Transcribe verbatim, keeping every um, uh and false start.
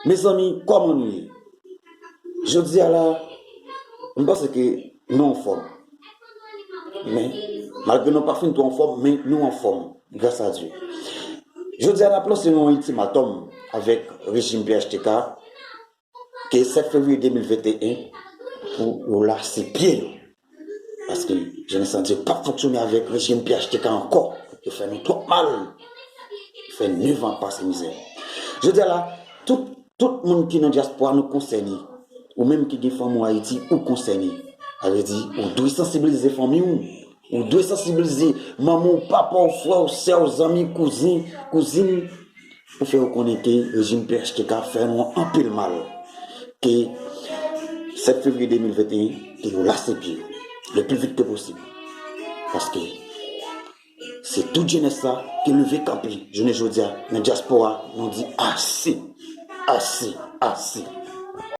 Mezanmi, kòman nou ye? Jodi a la, m panse ke nou anfòm. Men, malgre nou pa fin twò anfòm, men nou anfòm, gras a Dye. Jodi a, n ap lanse yon iltimatòm avèk rejim P H T K, ke sèt fevriye de mil venteyen, pou yo lase pye yo. Paske jenès lan di yo p ap fonksyone avèk rejim P H T K ankò. Yo fè nou twòp mal. Yo fè nèf an ap pase mizè. Jodi a la, tout, tout moun ki nan dyaspora nou konsène. Ou menm ki gen fanmi w Ayiti, ou konsène. Sa vle di, ou dwe sansibilize fanmi w. Ou dwe sansibilize manman w, papa w, frè w, sè w, zanmi, kouzin, kouzin, pou fè yo konnen ke rejim P H T K fè nou anpil mal. Ke sèt fevriye de mil venteyen, ke yo lase pye yo le pli vit ke posib. Paske se tout jenès sa ki leve kanpe jounen jodi a nan dyaspora, nou di ase, ase, ase.